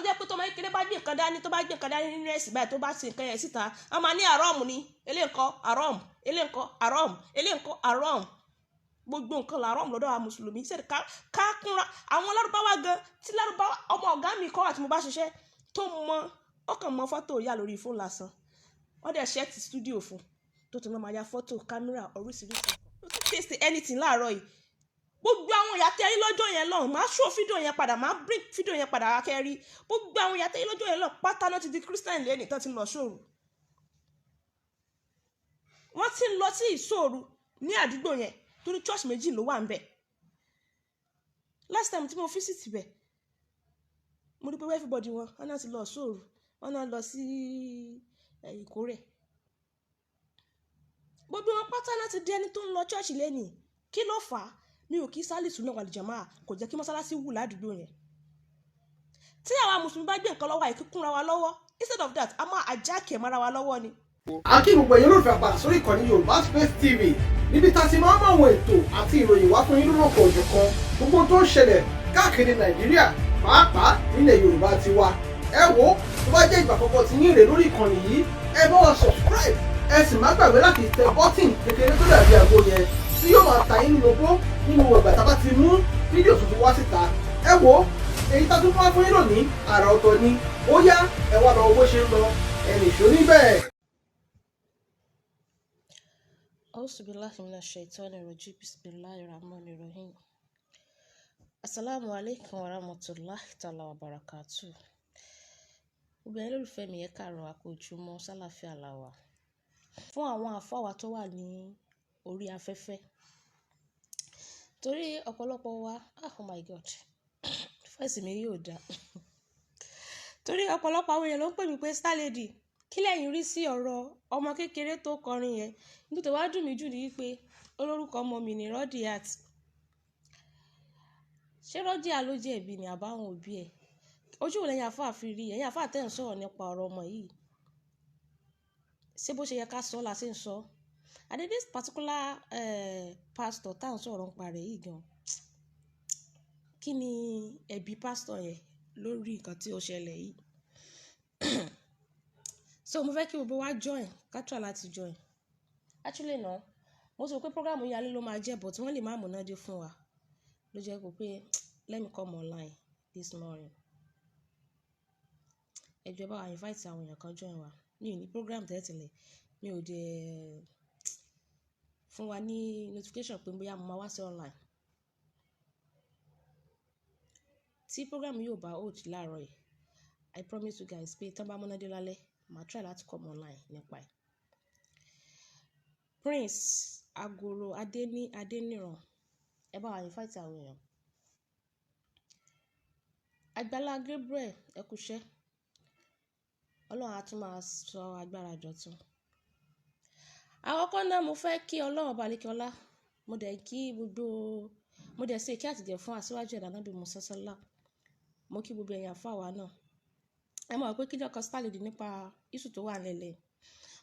jẹ́ pé tọmọ kékeré bá gbé nǹkan dání, tó bá gbé nǹkan dání nínú ẹ̀sìn báyìí, tó bá ṣe nǹkan yẹn síta, wọ́n máa ní haram ni. Eléyìí ńkọ́ haram, eléyìí ńkọ́ haram, eléyìí ńkọ́ haram. Gbogbo nǹkan là haram lọ́dọ̀ àwọn mùsùlùmí. Ṣé ká kúnra àwọn lárúbáwá gan, tí lárúbáwá ọmọ ọ̀gá mi kọ́ àti mo bá ṣiṣẹ́ tó mọ ọkàn mọ fọ́tò yà lórí fóònù lásán, wọ́n dẹ̀ ṣẹ́ẹ̀tì studio fún tó tún máa ya fọ́tò, kámẹ́rà oríṣiríṣi. Ó ti taste anything láàárọ̀ yìí. Gbogbo àwọn ìyá tẹ́rí lọ́jọ́ yẹn lọ́hùn, máa show fídíò yẹn padà, máa bring fídíò yẹn padà kẹ́rí. Gbogbo àwọn ìyá tẹ́rí lọ́jọ́ yẹn lọ́hùn pátá náà ti di Christian lẹ́nìí tán ti lọ sóòrù. Wọ́n ti ń lọ sí ìṣòru ní àdúgbò yẹn torí church méjì ló wà ń bẹ̀. Last time tí mo visit bẹ̀, mo rí pé everybody wọn, wọ́n náà ti lọ sóòrù, wọ́n náà lọ sí ìkórè. Gbogbo wọn pátá náà ti di ẹni tó ń lọ church lẹ́nìí. Kí ló fà á? Mi ò kí sálì sùn náà wal jamaa, kò jẹ́ kí mọ́sálásí wù ládùúgbò yẹn. Tí àwa mùsùlùmí bá gbé nǹkan lọ́wọ́, àìkú kúnra wa lọ́wọ́. Instead of that, a máa àjákè mọ́ra wa lọ́wọ́ ni. A kí gbogbo ẹ̀yin olólùfẹ́ àpàdà sórí ìkànnì Yorùbá Space TV, níbi tá a ti máa ń mú àwọn ètò àti ìròyìn wá fún yín lórúkọ òjọ̀kan, gbogbo tó ń ṣẹlẹ̀ káàkiri Nàìjíríà, pàápàá nílẹ̀ Yorùbá ti wa. Ẹ wo, tó bá jẹ́ ìgbà àkọ́kọ́ tí yín rè lórí ìkànnì yìí, ẹ bá wa subscribe, ẹ sì má gbàgbé láti tẹ button kékeré tó dàbí àgbo yẹn tí yóò máa ta yín lóbó nínú ìgbà tá a bá ti mú fídíò tuntun wá síta. Ẹ wo, èyí tá a tún wá fún yín lónìí, àrà ọ̀tọ̀ ni. Ó yá, ẹ wá lọ bó ṣe ń lọ, ẹ nìṣó níbẹ̀. Auzu billahi minash shaitani rajim. Bismillahir rahmanir rahim. Assalamu alaikum wa rahmatullahi ta'ala wa barakatuh. Gbogbo ẹ̀yin olólùfẹ́ mi, ẹ káàárọ̀, a kú ojúmọ́, sálàáfíà la wà. Fún àwọn àfáà wa tó wà ní orí afẹ́fẹ́. Torí ọ̀pọ̀lọpọ̀ wa, ah, oh my God, voice mi yóò dá. Torí ọ̀pọ̀lọpọ̀ àwọn èèyàn ló ń pè mí pé, "Star Lady, kí lẹ̀yin rí sí ọ̀rọ̀ ọmọ kékeré tó kọrin yẹn?" Nítorí wá dùn mí jù ní wípé olórúkọ ọmọ mi ní Rodiat. Ṣé Rodiat ló jẹ̀bi ni àbí àwọn òbí ẹ̀? Ojú wo lẹ́yìn àfáà fi rí? Ẹ̀yin àfáà tẹ́ ń sọ̀rọ̀ nípa ọ̀rọ̀ ọmọ yìí. Ṣé bó ṣe yẹ ká sọ la ṣe ń sọ? And this particular pastor tá ń sọ̀rọ̀ nípa rẹ̀ yìí gan. Kí ni ẹ̀bi pastor yẹn lórí nǹkan tí ó ṣẹlẹ̀ yìí? So mo fẹ́ kí gbogbo wa join, ká try láti join. Actually no, mo sọ pé program yìí alẹ́ ló máa jẹ́, but wọ́n lè má múná dé fún wa. Ló jẹ́ kó pé let me come online this morning. Ẹ jọ̀ọ́, bá wa invite àwọn èèyàn kan join wa. Mi ò ní program tẹ́lẹ̀tẹ́lẹ̀. Mi ò dé fún wa ní notification pé bóyá mo máa wá sí online. Tí program yìí ò bá hold láàárọ̀ yìí, I promise you guys pé tí wọ́n bá múná dé lálẹ́, màá try láti come online nípa ẹ̀. Prince Agoro Adeni Adeniran, ẹ bá wa invite àwọn èèyàn. Àgbàlá Gabriel, ẹ kú iṣẹ́. Ọlọ́run á tún máa sọ agbára dọ̀tun. Àkọ́kọ́ náà, mo fẹ́ kí Ọlọ́run ọba àlékí ọlá. Mo dẹ̀ kí gbogbo, mo dẹ̀ ṣe ìkẹ́ àtìgẹ̀ fún asíwájú ẹ̀dá Nábì Musa Sallah. Mo kí gbogbo ẹ̀yin àfáà wa náà. Ẹ mọ̀ pé kí lọ́kọ Star Lady nípa issue tó wà nílẹ̀.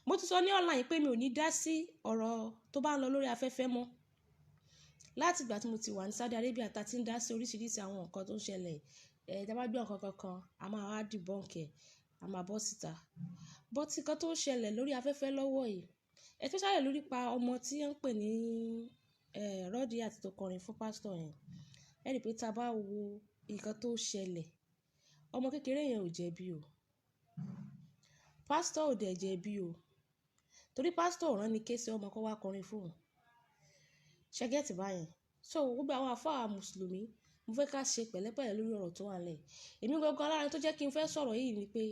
Mo ti sọ ní online pé mi ò ní dá sí ọ̀rọ̀ tó bá ń lọ lórí afẹ́fẹ́ mọ́. Láti ìgbà tí mo ti wà ní Saudi Arabia, ta tí ń dá sí oríṣiríṣi àwọn nǹkan tó ń ṣẹlẹ̀. Tí a bá gbé nǹkan kankan, a máa wá debunk ẹ̀, a máa bọ́ síta. But nǹkan tó ń ṣẹlẹ̀ lórí afẹ́fẹ́ lọ́wọ́ yìí, especially lórí pa ọmọ tí wọ́n ń pè ní Rodiat tó kọrin fún pastor yẹn. Ẹ rí pé tí a bá wo nǹkan tó ṣẹlẹ̀, ọmọ kékeré yẹn ò jẹ̀bi o. Pastor ò dẹ̀ jẹ̀bi o. Torí pastor ò rán ni ké sí ọmọ kó wá kọrin fún òun. Ṣé get báyẹn? So gbogbo àwọn àfáà Mùsùlùmí, mo fẹ́ ká ṣe pẹ̀lẹ́pẹ̀lẹ́ lórí ọ̀rọ̀ tó wà nílẹ̀. Èmi gangan lára tó jẹ́ kí n fẹ́ sọ̀rọ̀ yìí ni pé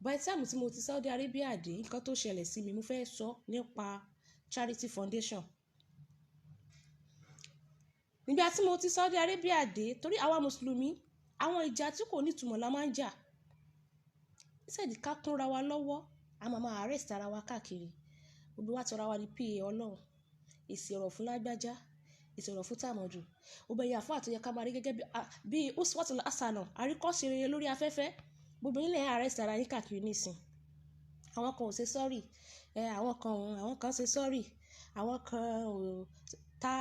by the time tí mo ti Saudi Arabia dé, nǹkan tó ṣẹlẹ̀ sí mi, mo fẹ́ sọ nípa Charity Foundation. Nígbà tí mo ti Saudi Arabia dé, torí àwa Mùsùlùmí, àwọn ìjà tí kò ní ìtumọ̀ la máa ń jà. Instead ká kúnra wa lọ́wọ́, a máa máa arrest ara wa káàkiri. Gbogbo wa ti ra wa ní PA Ọlọ́run. Èsì ọ̀rọ̀ fún lágbájá, èsì ọ̀rọ̀ fún tàmọ̀dù. Gbogbo ẹ̀yin àfáà tó yẹ ká máa rí gẹ́gẹ́ bí uswatul hasana, àríkọ́ṣe rere lórí afẹ́fẹ́. Gbogbo yín lè arrest ara yín káàkiri nísìn. Àwọn kan ò ṣe sorry, àwọn kan ṣe sorry, àwọn kan ò ta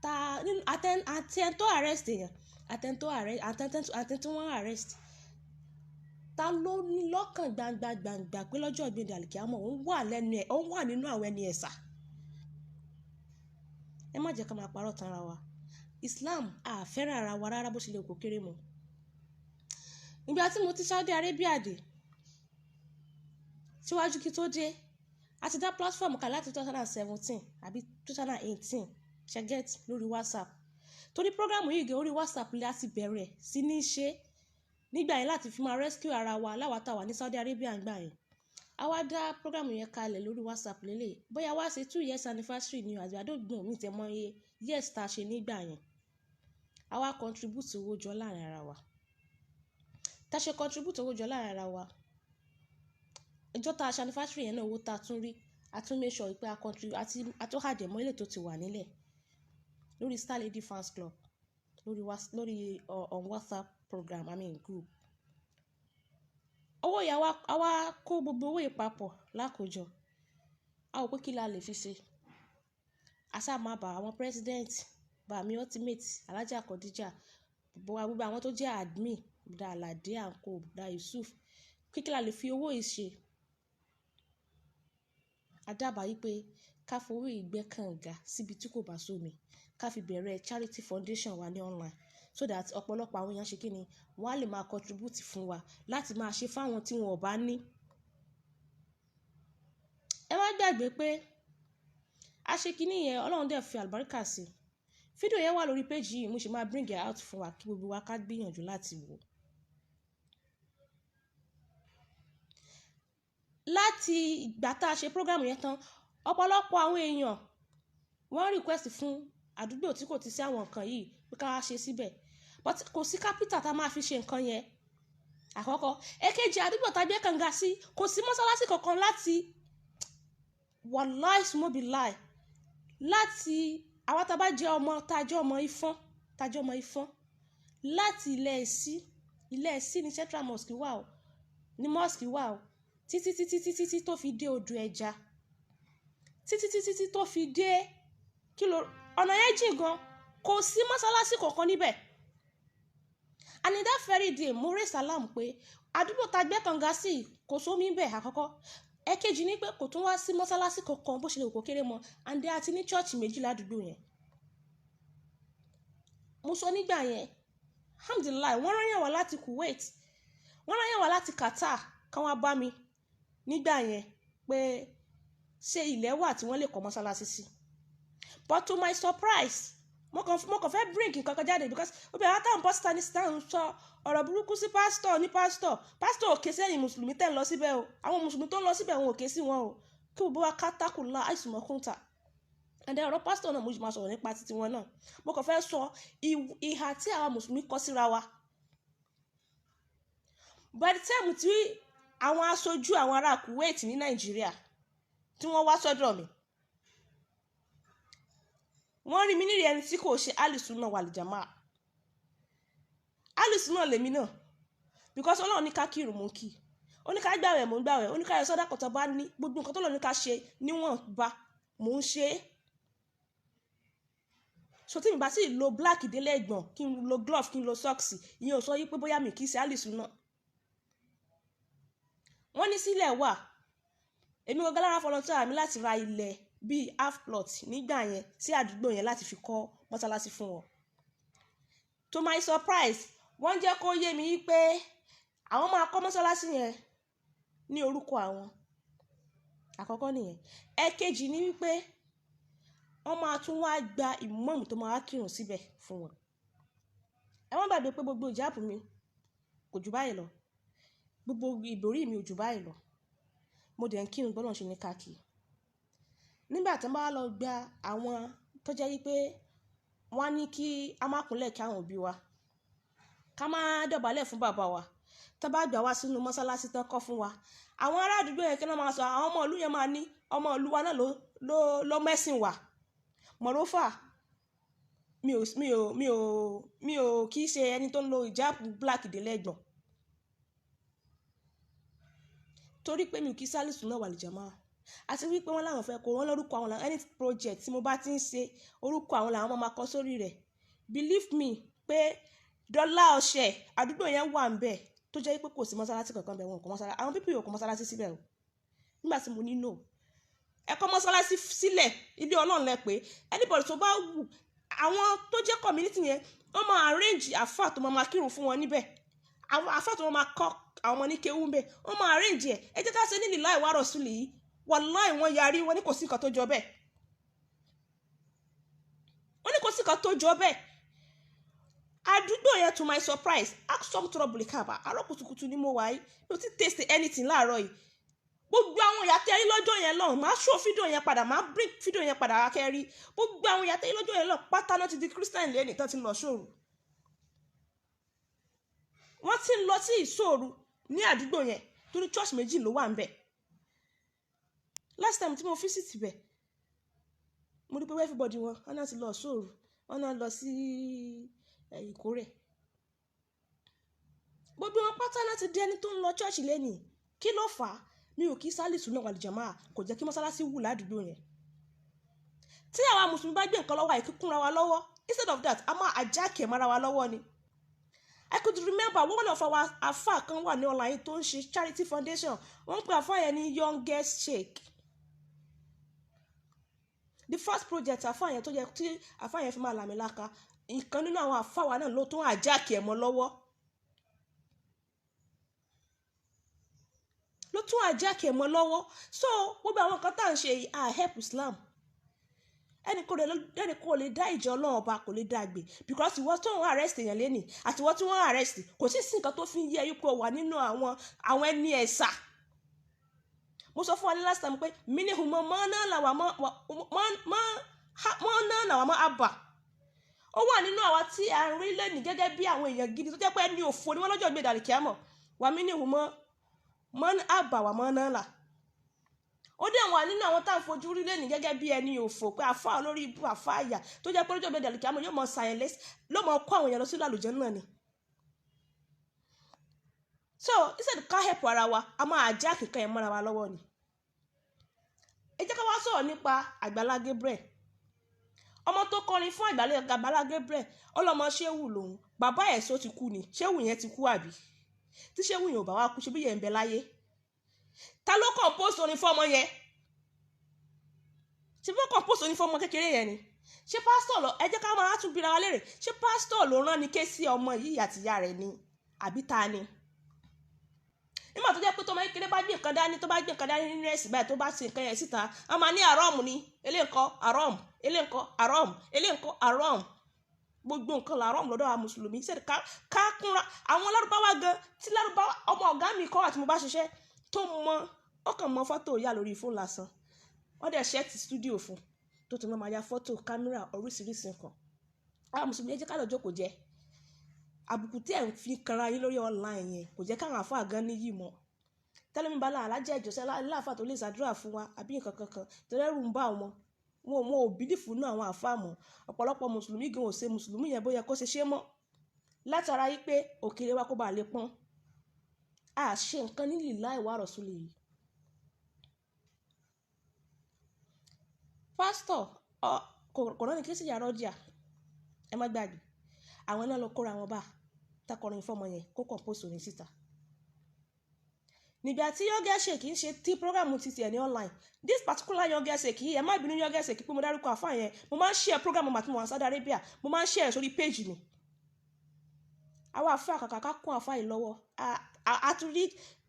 ta nínú àti ẹni tó arrest èèyàn, àti ẹni tó arrest, àti ẹni tí wọ́n arrest. Ta ló ní lọ́kàn gbangba gbangba pé lọ́jọ́ ìgbéǹde àlìkíyámọ̀ òun wà lẹ́nu ẹ̀, òun wà nínú àwọn ẹni ẹ̀sà? Ẹ má jẹ́ ká máa parọ́ tanra wa. Islam a fẹ́ràn ara wa rárá bó ṣe lè kó kéré mọ́. Ìgbà tí mo ti Saudi Arabia dé, síwájú kí tó dé, a ti dá platform kan láti 2017 àbí 2018, ṣe get, lórí WhatsApp. Torí program yìí gé orí WhatsApp la ti bẹ̀rẹ̀ sí ní ṣe nígbà yẹn láti fi máa rescue ara wa láwa tá wà ní Saudi Arabia nígbà yẹn. A wá dá program yẹn kalẹ̀ lórí WhatsApp lélẹ̀. Bóyá wá ṣe 2 years anniversary ni àbí àdógbòn mi tẹ̀ mọ́ iye years tá a ṣe nígbà yẹn. A wá contribute owó jọ láàrin ara wa. Tá a ṣe contribute owó jọ láàrin ara wa, ọjọ́ tá a ṣe anniversary yẹn náà, owó tá a tún rí, a tún make sure pé a contribute àti a tún add mọ́ ilé tó ti wà nílẹ̀ lórí Star Lady Fans Club lórí on WhatsApp program, I mean group. Owó yẹn, a wá kó gbogbo owó yìí papọ̀ lákòjọ. A wò pé kí la lè fi ṣe. A sá máa bá àwọn president, Bàmí Ultimate, Alhaja Khadija, gbogbo àwọn tó jẹ́ admin, Bùdá Aládé àǹkóò, Bùdá Yusuf, kí la lè fi owó yìí ṣe. A dábàá wípé ká fowó yìí gbẹ́ kànga síbi tí kò bá sómi, ká fi bẹ̀rẹ̀ charity foundation wa ní online, so that ọ̀pọ̀lọpọ̀ àwọn èèyàn ṣe kí ni, wọ́n á lè máa contribute fún wa láti máa ṣe fún àwọn tí wọn ò bá ní. Ẹ má gbàgbé pé a ṣe kíní yẹn, Ọlọ́run dẹ̀ fi àlùbáríkà sí. Fídíò yẹn wà lórí page yìí, mo sì máa bring it out fún wa kí gbogbo wa ká gbìyànjú láti wò. Láti ìgbà tá a ṣe program yẹn tán, ọ̀pọ̀lọpọ̀ àwọn èèyàn wọ́n request fún àdúgbò tí kò ti sí àwọn nǹkan yìí pé ká wá ṣe síbẹ̀. But kò sí capital tá a máa fi ṣe nǹkan yẹn. Àkọ́kọ́. Èkejì, àdúgbò tá a gbé kànga sí, kò sí mọ́sálásí kankan láti, wallahi summa billahi, láti àwa tá a bá jẹ́ ọmọ, tá a jẹ́ ọmọ Ifọ̀n, tá a jẹ́ ọmọ Ifọ̀n, láti ilẹ̀ Ẹ̀sí, ilẹ̀ Ẹ̀sí ní Central Mosque wà o, ní mosque wà o, títí títí títí tí tó fi dé odò ẹja, títí títí tí tó fi dé kí ló, ọ̀nà yẹn jìn gan, kò sí mọ́sálásí kankan níbẹ̀. And in that very day, mo raise alarm pé àdúgbò tá a gbé kànga sí kò sómi ńbẹ̀ àkọ́kọ́. Ẹ̀kejì ni pé kò tún wá sí mọ́sálásí kankan bó ṣe lè kó kéré mọ́, and then a ti ní church méjì ládùúgbò yẹn. Mo sọ nígbà yẹn, alhamdulillah, wọ́n rán yàn wá láti Kuwait, wọ́n rán yàn wá láti Qatar kán wá bá mi nígbà yẹn pé ṣé ilẹ̀ wà tí wọ́n lè kọ́ mọ́sálásí sí. But to my surprise, mo kàn fẹ́ bring nǹkan kan jáde because obìnrin àtàwọn pásítọ̀ ní sítáà ń sọ ọ̀rọ̀ burúkú sí pásítọ̀ ní pásítọ̀ pásítọ̀ ò ké sẹ́yìn mùsùlùmí tẹ̀ ń lọ síbẹ̀ o. Àwọn mùsùlùmí tó ń lọ síbẹ̀, wọn ò ké sí wọn o. Kí gbogbo wa kátákùlá àìsùnmọ́kúntà. And then ọ̀rọ̀ pásítọ̀ náà, mo sì máa sọ̀rọ̀ nípa títí wọn náà. Mo kàn fẹ́ sọ ìhà tí àwa mùsùlùmí kọ síra wa. By the time tí àwọn aṣojú àwọn ará Kuwait ní Nàìjíríà tí wọ́n wá sọ́dọ̀ mi, wọ́n rí mi nírì ẹni tí kò ṣe alùsùnà wàlìjàmá. Alùsùnà lèmi náà because Ọlọ́run ní ká kírun, mò ń kí, ó ní ká gbàwẹ̀, mò ń gbàwẹ̀, ó ní ká yọ sàdákà tó bá ní, gbogbo nǹkan tó lọ ní ká ṣe níwọ̀nba, mò ń ṣe é. So tí mi bá sì lo black délé ẹ̀gbọ̀n, kí n lo glove, kí n lo socks, ìyẹn ò sọ yí pé bóyá mi kì í ṣe alùsùnà. Wọ́n ní sílẹ̀ wà. Èmi gangan lára volunteer mi láti ra ilẹ̀ bíi half plot nígbà yẹn sí àdúgbò yẹn láti fi kọ́ mọ́sálásí fún wọn. To my surprise, wọ́n jẹ́ kó yé mi pé àwọn máa kọ́ mọ́sálásí yẹn ní orúkọ àwọn. Àkọ́kọ́ nìyẹn. Ẹ̀kejì ni wípé wọ́n máa tún wá gba ìmáàmù tó máa wá kírun síbẹ̀ fún wọn. Ẹ má gbàgbé pé gbogbo ìjáàbù mi kò ju báyìí lọ, gbogbo ìbòrí mi ò ju báyìí lọ. Mo dẹ̀ ń kírun bọ́lọ́run ṣe ní ká kí. Nígbà tí wọ́n bá lọ gba àwọn tó jẹ́ wípé wọ́n á ní kí a má kúnlẹ̀ kí àwọn òbí wa, ká má dọ̀bálẹ̀ fún bàbá wa, tí wọ́n bá gbà wá sínú mọ́sálásí tán kọ́ fún wa, àwọn ará àdúgbò yẹn kí wọ́n máa sọ, àwọn ọmọ ìlú yẹn máa ní ọmọ ìlú wa náà ló mẹ́sìn wá. Moreover, mi ò kì í ṣe ẹni tó ń lo ìjáàbù black délé ẹ̀gbọ̀n. Torí pé mi ò kí sálùsù náà wà lè jàmáà. Àti wípé wọ́n láwọn fẹ́ kó wọ́n lórúkọ àwọn làwọn, any project tí mo bá ti ń ṣe, orúkọ àwọn làwọn máa kọ sórí rẹ̀. Believe me pé dọ́là ọ̀sẹ̀ àdúgbò yẹn wà níbẹ̀. Tó jẹ́ pé kò sí mọ́sálásí kankan bẹ̀, wọn kò mọ́sálásí. Àwọn people yóò kọ́ mọ́sálásí síbẹ̀ o. Nígbà tí mo ní no, ẹ kọ́ mọ́sálásí sílẹ̀, ilé Ọlọ́run lẹ pé anybody tó bá wù, àwọn tó jẹ́ community yẹn, wọ́n máa arrange àfáà tó máa kírun fún wọn níbẹ̀, àwọn àfáà tó máa kọ́ àwọn ọmọ ní kéwú ńbẹ̀, wọ́n máa arrange ẹ̀. Ẹ jẹ́ ká ṣe ní láì wá rọ̀sùlì yìí. Wàláì, wọ́n yarí, wọ́n ní kò sí nǹkan tó jọ bẹ́ẹ̀. Wọ́n ní kò sí nǹkan tó jọ bẹ́ẹ̀. Àdúgbò yẹn, to my surprise, ask trouble kaba, àárọ̀ kùtùkùtù ni mo wà yìí, mi ò ti taste anything láàárọ̀ yìí. Gbogbo àwọn ìyá tẹ́rí lọ́jọ́ yẹn lọ́hùn, máa show fídíò yẹn padà, máa bring fídíò yẹn padà kẹ́rí. Gbogbo àwọn ìyá tẹ́rí lọ́jọ́ yẹn lọ́hùn pátá náà ti di Christian lẹ́nìí tán ti lọ sóòrù. Wọ́n ti ń lọ sí ìṣòru ní àdúgbò yẹn torí church méjì ló wà ń bẹ̀. Last time tí mo visit bẹ̀, mo rí pé everybody wọn, wọn náà ti lọ sóòrù, wọn náà lọ sí ìkórè. Gbogbo wọn pátá náà ti di ẹni tó ń lọ church lẹ́nìí. Kí ló fà á? Mi ò kí sálì sùn náà wàlìjàmáà kò jẹ́ kí mọ́sálásí wù ládùúgbò yẹn. Tí àwa mùsùlùmí bá gbé nǹkan lọ́wọ́, àìkí kúnra wa lọ́wọ́. Instead of that, a máa àjákè mọ́ra wa lọ́wọ́ ni. I could remember one of our afa kan wà ní online tó ń ṣe charity foundation. Wọ́n ń pè afa yẹn ní Youngest Sheikh. The first project afa yẹn tó yẹ tí afa yẹn fi máa làmìlaka, ìkan nínú àwọn afa wa náà ló tún àjákè mọ́ lọ́wọ́, ló tún àjákè mọ́ lọ́wọ́. So gbogbo àwọn nǹkan tá à ń ṣe yìí, à help Islam. Ẹnì kò lè dá ìjọ Ọlọ́run ọba, kò lè dá gbé, because ìwọ tó ń arrest èèyàn lẹ́nìí àti ìwọ tí wọ́n arrest, kò sí sí nǹkan tó fi ń yẹ ipò wà nínú àwọn ẹni ẹ̀sà. Mo sọ fún wa ní last time pé mini humo mọ́ náà làwà mọ́ náà làwà mọ́ àbà. Ó wà nínú àwa tí a ń rí lẹ́nìí gẹ́gẹ́ bí àwọn èèyàn gidi tó jẹ́ pé ẹni òfò ni wọ́n lọ́jọ́ gbé dàrí kíámọ̀ wà mini humo mọ́ àbà wà mọ́ náà là. Ó dẹ̀ wà nínú àwọn tá à ń fojú rí lẹ́nìí gẹ́gẹ́ bí ẹni òfò, pé àfa olórí ibú, àfa àyà, tó jẹ́ pé lọ́jọ́ gbé dàrí kíámọ̀ yóò mọ sàyẹn lẹ́sí, ló mọ kó àwọn èèyàn lọ sí àlùjẹ́ náà ni. So instead ká help ara wa, a máa ajá kíkan ẹ̀ mọ́ra wa lọ́wọ́ ni. Ẹ jẹ́ ká wá sọ̀rọ̀ nípa Àgbàlá Gabriel. Ọmọ tó kọrin fún Àgbàlá Gabriel, ọlọ́mọ Ṣéwù lòun. Bàbá ẹ̀ sọ ti kú ni. Ṣéwù yẹn ti kú àbí? Tí Ṣéwù yẹn ò bá wá kú, ṣe bí yẹn ń bẹ láyé? Ta ló compose orin fún ọmọ yẹn? Ṣé bí wọ́n compose orin fún ọmọ kékeré yẹn ni? Ṣé pásítọ̀ lọ? Ẹ jẹ́ ká máa tún bira wa léèrè. Ṣé pásítọ̀ ló rán ni ké sí ọmọ yìí àtìyá rẹ̀ ni? Àbí ta ni? Nígbà tó jẹ́ pé tọmọ kékeré bá gbé nǹkan dání, tó bá gbé nǹkan dání nínú ẹ̀sìn báyìí, tó bá ṣe nǹkan yẹn síta, wọ́n máa ní àrọ́ọ̀mù ni. Eléǹkọ́ àrọ́ọ̀mù, eléǹkọ́ àrọ́ọ̀mù, eléǹkọ́ àrọ́ọ̀mù. Gbogbo nǹkan làrọ́ọ̀mù lọ́dọ̀ àwọn mùsùlùmí. Ṣé ká kúnra àwọn lárúbáwá gan, tí lárúbáwá ọmọ ọ̀gá mi kọ́ àti mo bá ṣiṣẹ́ tó mọ, ó kàn mọ fọ́tò yà lórí fóònù lásán. Wọ́n dẹ̀ ṣẹ́ẹ̀tì stúdíò fún tó ti máa ya fọ́tò, kámẹ́rà, oríṣiríṣi nǹkan. Àwọn mùsùlùmí, ẹ jẹ́ ká lọ jókòó jẹ́. Àbùkù tí ẹ̀ ń fi kanra yín lórí online yẹn kò jẹ́ káwọn àfáà gan níyì mọ́. Tẹ́lẹ̀mí bá alájẹ́ ìjọsẹ́ láàfáà tó lè ṣàdúrà fún wa àbí nǹkan kankan torí ẹ̀rù ń bà wọ́n. Wọn ò bílífù nínú àwọn àfáà mọ́. Ọ̀pọ̀lọpọ̀ mùsùlùmí gan ò ṣe mùsùlùmí yẹn bóyá kó ṣe ṣe mọ́. Látara yí pé òkèlè wa kó bá lè pọ́n. A ṣe nǹkan ní lillahi wa rasuli yìí. Pásítọ̀ kò rán ni kí sì yàrá ọjà. Ẹ má gbàgbé. Àwọn náà lọ kóra wọn bá takọrin fọ́mọ yẹn kó compose orin síta. Nígbà tí Youngest Sheikh ń ṣe tí program ti tiẹ̀ ní online, this particular Youngest Sheikh yìí, ẹ má bínú Youngest Sheikh pé mo dárúkọ àfáà yẹn, mo máa ń share program àti mo wà ní Saudi Arabia, mo máa ń share sórí page mi. Àwọn àfáà kàkà ká kún àfáà yìí lọ́wọ́. Àtúrí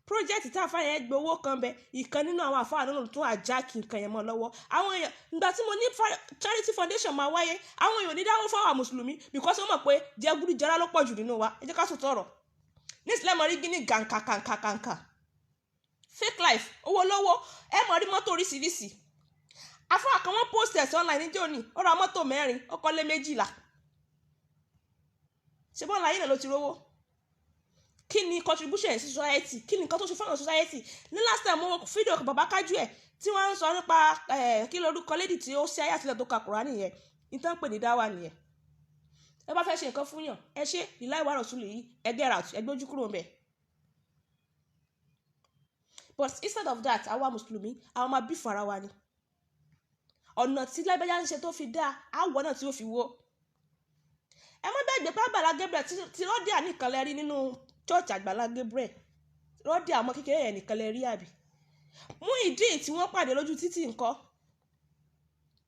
project tí àfáà yẹn gbé owó kan bẹ, ìkan nínú àwọn àfáà náà tún àjákì nǹkan yẹn mọ́ lọ́wọ́. Àwọn èèyàn, ìgbà tí mo ní charity foundation máa wáyé, àwọn èèyàn ò ní dáwọ́ fáwọn mùsùlùmí because wọ́n mọ̀ pé jẹgúdújẹrá ló pọ̀ jù nínú wa. Ẹ jẹ́ ká sòótọ́ ọ̀rọ̀. Ní ìsìlẹ̀ mọ̀ rí gíní gàǹkà kàǹkà kàǹkà. Fake life, owó lówó, ẹ mọ̀ rí mọ́tò oríṣiríṣi. Àfáà kan wọ́n post ẹ̀ sí online níjó ní, ó ra mọ́tò 4, ó kọ́lé 12. Ṣé bọ́ọ̀lù ayé náà ló ti rówó? Kí ni contribution sí society? Kí ni nǹkan tó ṣe fáwọn society? Ní last time mo wo fídíò bàbá Kájú ẹ̀ tí wọ́n ń sọ nípa kí lorúkọ lady tí ó ṣe ayé àtìlẹ́ tó ka Kùránì yẹn, ìtàn pè ní dáwà nìyẹn. Ẹ bá fẹ́ ṣe nǹkan fún yàn, ẹ ṣe lillahi wa rasuli yìí, ẹ get out, ẹ gbójú kúrò ńbẹ̀. But instead of that, àwa mùsùlùmí, àwọn máa bí fún ara wa ni. Ọ̀nà tí lágbájá ń ṣe tó fi dáa, àwọ̀ náà tí ó fi wó. Ẹ má gbàgbé pé Àgbàlá Gabriel tí Rọ́díà nìkan lẹ rí nínú Church Àgbàlá Gabriel rọ́dí àwọn kékeré yẹn nìkan lè rí àbí? Muyideen tí wọ́n pàdé lójú títì ńkọ́,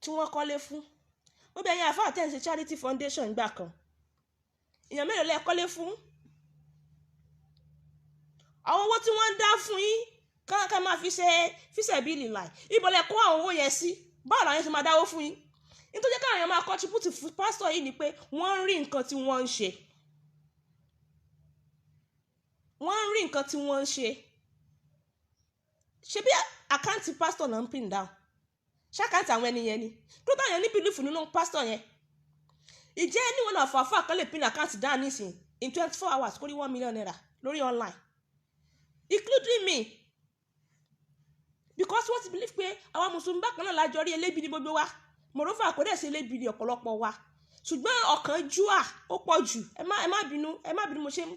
tí wọ́n kọ́lé fún? Ó bẹ ẹ̀yin àfáà tẹ́ ń ṣe charity foundation gbà kan, èèyàn mélòó lẹ kọ́lé fún? Àwọn owó tí wọ́n ń dá fún yín ká máa fi ṣe fíṣẹ̀bílì láì, ibo lẹ kó àwọn owó yẹn sí? Báwo làwọn yẹn ṣe máa dáwó fún yín? Nítorí káwọn èèyàn máa contribute fún pásítọ̀ yìí ni pé wọ́n ń rí nǹkan tí wọ́n ń ṣe. Wọ́n ń rí nǹkan tí wọ́n ń ṣe. Ṣe bí account pásítọ̀ náà ń pin down, ṣé account àwọn ẹni yẹn ni tó táwọn ní belief nínú pásítọ̀ yẹn? Ìjẹ́ ní wọn náà fàáfàá kan lè pin account down nísìn in 24 hours kó rí ₦1 million lórí online, including me, because wọ́n ti believe pé àwọn mùsùlùmí bákan náà lájọ rí, elébi ní gbogbo wa. Moreover, kò dẹ̀ sí elébi ní ọ̀pọ̀lọpọ̀ wa, ṣùgbọ́n ọ̀kan júà ó pọ̀ jù. Ẹ má bínú, ẹ má bínú, mo ṣe ń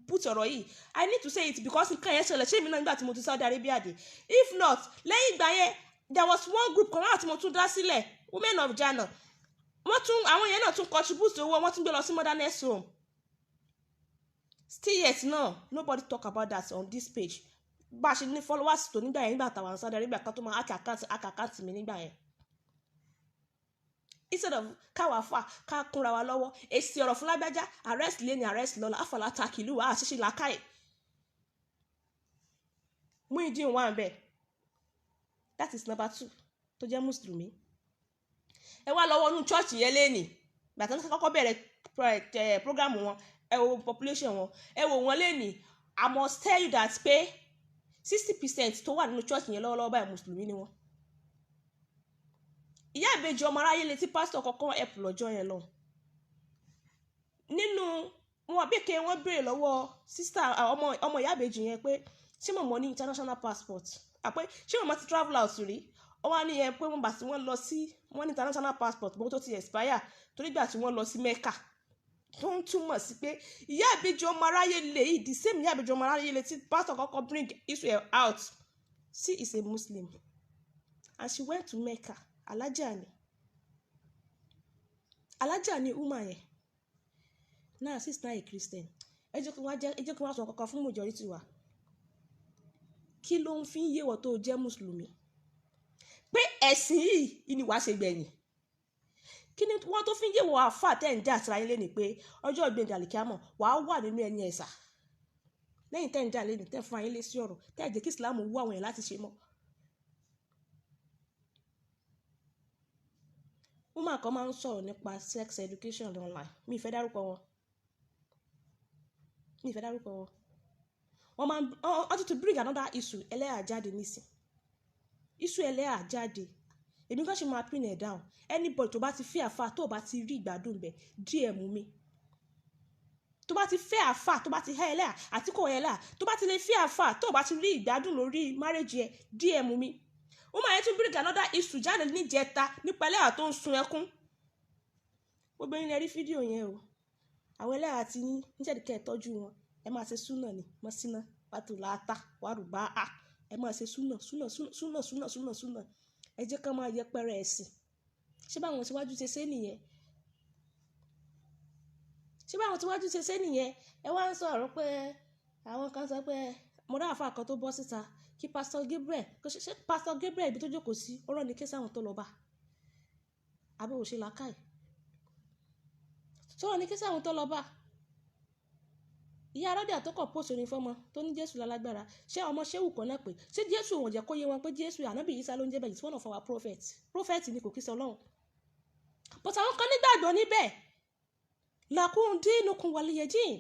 put ọ̀rọ̀ yìí. I need to say it because nǹkan yẹn ṣẹlẹ̀ ṣé mi náà nígbà tí mo ti Saudi Arabia dé. If not, lẹ́yìn ìgbà yẹn, there was one group kan náà tí mo tún dá sílẹ̀, Women of Jana. Wọ́n tún, àwọn yẹn náà tún contribute owó, wọ́n tún gbé lọ sí motherless home. Still yet náà, nobody talk about that on this page. Bá a ṣe ní followers tó nígbà yẹn, nígbà táwọn Saudi Arabia kan tó máa hack account mi nígbà yẹn, instead of káwa fà ká kúnra wa lọ́wọ́, èsì ọ̀rọ̀ fún lágbájá, arrest lé ní arrest lọ́la, àfàlà takìlú wa àṣìṣe làákàyè. Muyideen wà ń bẹ̀, that is number two tó jẹ́ mùsùlùmí. Ẹ wá lọ́wọ́ inú church yẹn lénìí, gbàtà tó kọ́kọ́ bẹ̀rẹ̀ program wọn, ẹ wo population wọn, ẹ wò wọ́n lénìí. I must tell you that pé 60% tó wà nínú church yẹn lọ́wọ́lọ́wọ́ báyìí, mùsùlùmí ni wọ́n. Ìyá ìbejì ọmọ aráyé létí pásítọ̀ kọ́kọ́ ẹ̀pù lọ́jọ́ yẹn lọ nínú wọn bí ke wọ́n béèrè lọ́wọ́ sister ọmọ ìyá ìbejì yẹn pé ṣé mọ̀mọ́ ní international passport, àpé ṣé mọ̀mọ́ ti travel out rí? Wọ́n wá ní yẹn pé wọ́n bá tí wọ́n lọ sí, wọ́n ní international passport bó tó ti expire torí gbà tí wọ́n lọ sí Mecca, tó ń túmọ̀ sí pé ìyá ìbejì ọmọ aráyé lè yìí, the same ìyá ìbejì ọmọ aráyé lè tí pásítọ̀ kọ́kọ́ bring Israel out. She is a Muslim and she went to Mecca. Alájà ni, alájà ni woman yẹn now. She is now a Christian. Ẹ jẹ́ kí wọ́n sọ kankan fún majority wa. Kí ló ń fi ń yé wọ́n tó jẹ́ mùsùlùmí pé ẹ̀sìn yìí ni wàá ṣe gbẹ̀yìn? Kí ni wọ́n tó fi ń yé wọ́n àfà tẹ́ ń jà síra yín lé ní pé ọjọ́ ìgbéǹde àlìkíámọ̀ wàá wà nínú ẹni ẹ̀sà lẹ́yìn tẹ́ ń jà lé ní, tẹ́ fún ayé lé sí ọ̀rọ̀ tẹ́ ẹ̀ jẹ́ kí Islam wú àwọn èèyàn láti ṣe mọ́? Woman kan máa ń sọ̀rọ̀ nípa sex education online. Mi ì fẹ́ dárúkọ wọn, mi ì fẹ́ dárúkọ wọn. Wọ́n máa ń wọ́n tún ti bring another issue ẹlẹ́yà jáde nísìn, issue ẹlẹ́yà jáde. Èmi kan ṣe máa pin ẹ̀ down. Anybody tó bá ti fẹ́ àfa tó bá ti rí ìgbádùn bẹ̀, DM mi. Tó bá ti fẹ́ àfa, tó bá ti hẹ́ ẹlẹ́yà àti kò ẹlẹ́yà, tó bá ti lè fẹ́ àfa tó bá ti rí ìgbádùn lórí marriage ẹ, DM mi. Woman yẹn tún bring another issue jáde níjẹta nípa ẹlẹ́yà tó ń sun ẹkún. Gbogbo yín lẹ rí fídíò yẹn o. Àwọn ẹlẹ́yà ti yín níṣẹ́ kẹ́ ẹ tọ́jú wọn, ẹ máa ṣe súnà ni mọ́síná wàtò láta wàrúbá a, ẹ máa ṣe súnà súnà súnà súnà súnà súnà. Ẹ jẹ́ ká máa yẹpẹrẹ ẹ̀sìn. Ṣé báwọn tíwájú ṣe ṣe nìyẹn? Ṣé báwọn tíwájú ṣe ṣe nìyẹn? Ẹ wá ń sọ̀rọ̀ pé àwọn kan sọ pé mo dá àfa kan tó bọ́ síta kí Pastor Gabriel kó ṣe Pastor Gabriel ibi tó jókòó sí, ó rán ni ké sáwọn tó lọ bá àbí òṣè làákàyè tó rán ni ké sáwọn tó lọ bá. Ìyá aládìá tó kọ̀ post orin fọ́mọ tó ní Jésù lálágbára, ṣé ọmọ ṣéwù kan náà pé ṣé Jésù òun jẹ́ kó yé wọn pé Jésù ànábì Ìsá ló ń jẹ́ bẹ́ẹ̀? Is one of our prophets. Prophet ni, kò kí sọ Ọlọ́run, but àwọn kan nígbàgbọ́ níbẹ̀. Làkún dínúkun wàlíyẹjìn,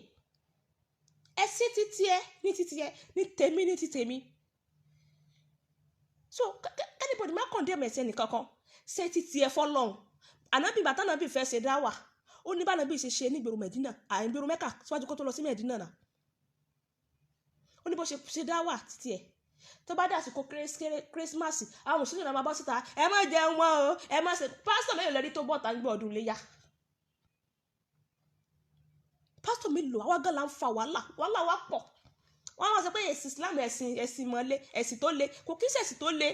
ẹ̀sìn títí ẹ ní títí ẹ ní tèmi ní ti tèmi. So anybody má condemn ẹ̀sìn ẹnìkankan. Ṣé títí ẹ fọlọ́run? Ànábì bàtà ànábì fẹ́ ṣe dáwà, ó ní bá ànábì ṣe ṣe ní ìgboro Mẹ̀dínà, ìgboro Mẹ́kà síwájú kó tó lọ sí Mẹ̀dínà náà. Ó ní bó ṣe ṣe dáwà títí ẹ. Tó bá dàsìkò kírísímàsì, àwọn mùsùlùmí náà máa bọ́ síta, ẹ má jẹun mọ́ o, ẹ má ṣe. Pásítọ̀ mélòó lẹ́rí tó bọ̀ tá ń gbọ́ ọdún iléyà? Pásítọ̀ mélòó? Àwa gan la ń fa wàhálà, wàhálà wa pọ̀. Wọ́n á máa sọ pé ẹ̀sìn Islam, ẹ̀sìn mọ́lé, ẹ̀sìn tó le. Kò kí ń ṣẹ̀sìn tó le.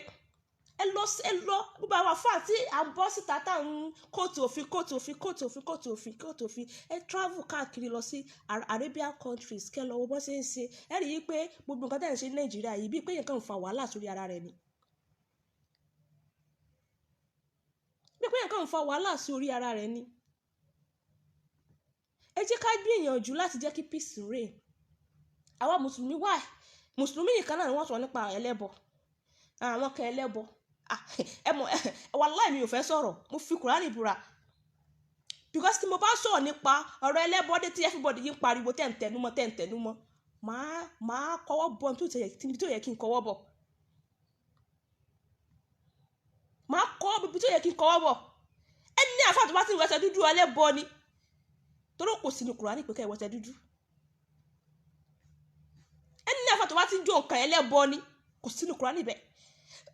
Ẹ lọ, ẹ lọ. Gbogbo àwọn àfáà tí à ń bọ́ síta tá à ń kóòtù òfin, kóòtù òfin, kóòtù òfin, kóòtù òfin, kóòtù òfin, ẹ travel káàkiri lọ sí Arabian countries, kẹ́ lọ wo bó ṣe ń ṣe. Ẹ rí i pé gbogbo nǹkan tẹ́ ẹ̀ ń ṣe ní Nàìjíríà yìí, bíi pé nǹkan ń fa wàhálà sórí ara rẹ̀ ni. Bí pé nǹkan ń fa wàhálà sí orí ara rẹ̀ ni. Ẹ jẹ́ ká gbìyànjú láti jẹ́ kí peace reign. Àwa Mùsùlùmí wà, Mùsùlùmí nìkan náà ni wọ́n sọ nípa ẹlẹ́bọ. Àwọn kan ẹlẹ́bọ. Ah, ẹ mọ̀, wàláì mi ò fẹ́ sọ̀rọ̀, mo fi Kùránì búra. Because tí mo bá sọ̀rọ̀ nípa ọ̀rọ̀ ẹlẹ́bọ dé tí everybody yìí ń pariwo tẹ̀ ń tẹnumọ́, tẹ̀ ń tẹnumọ́, màá kọ́wọ́ bọ̀ níbi tó yẹ kí n kọ́wọ́ bọ̀. Màá kọ́wọ́ bọ̀ níbi tó yẹ kí n kọ́wọ́ bọ̀. Ẹni àfáà tó bá ti ń wẹsẹ̀ dúdú ẹlẹ́bọ ni. Torí kò sínú Kùránì pé kẹ́ ẹ wẹsẹ̀ dúdú. Ẹni àfáà tó bá ti ń jó nǹkan ẹlẹ́bọ ni, kò sínú Kùránì bẹ́ẹ̀.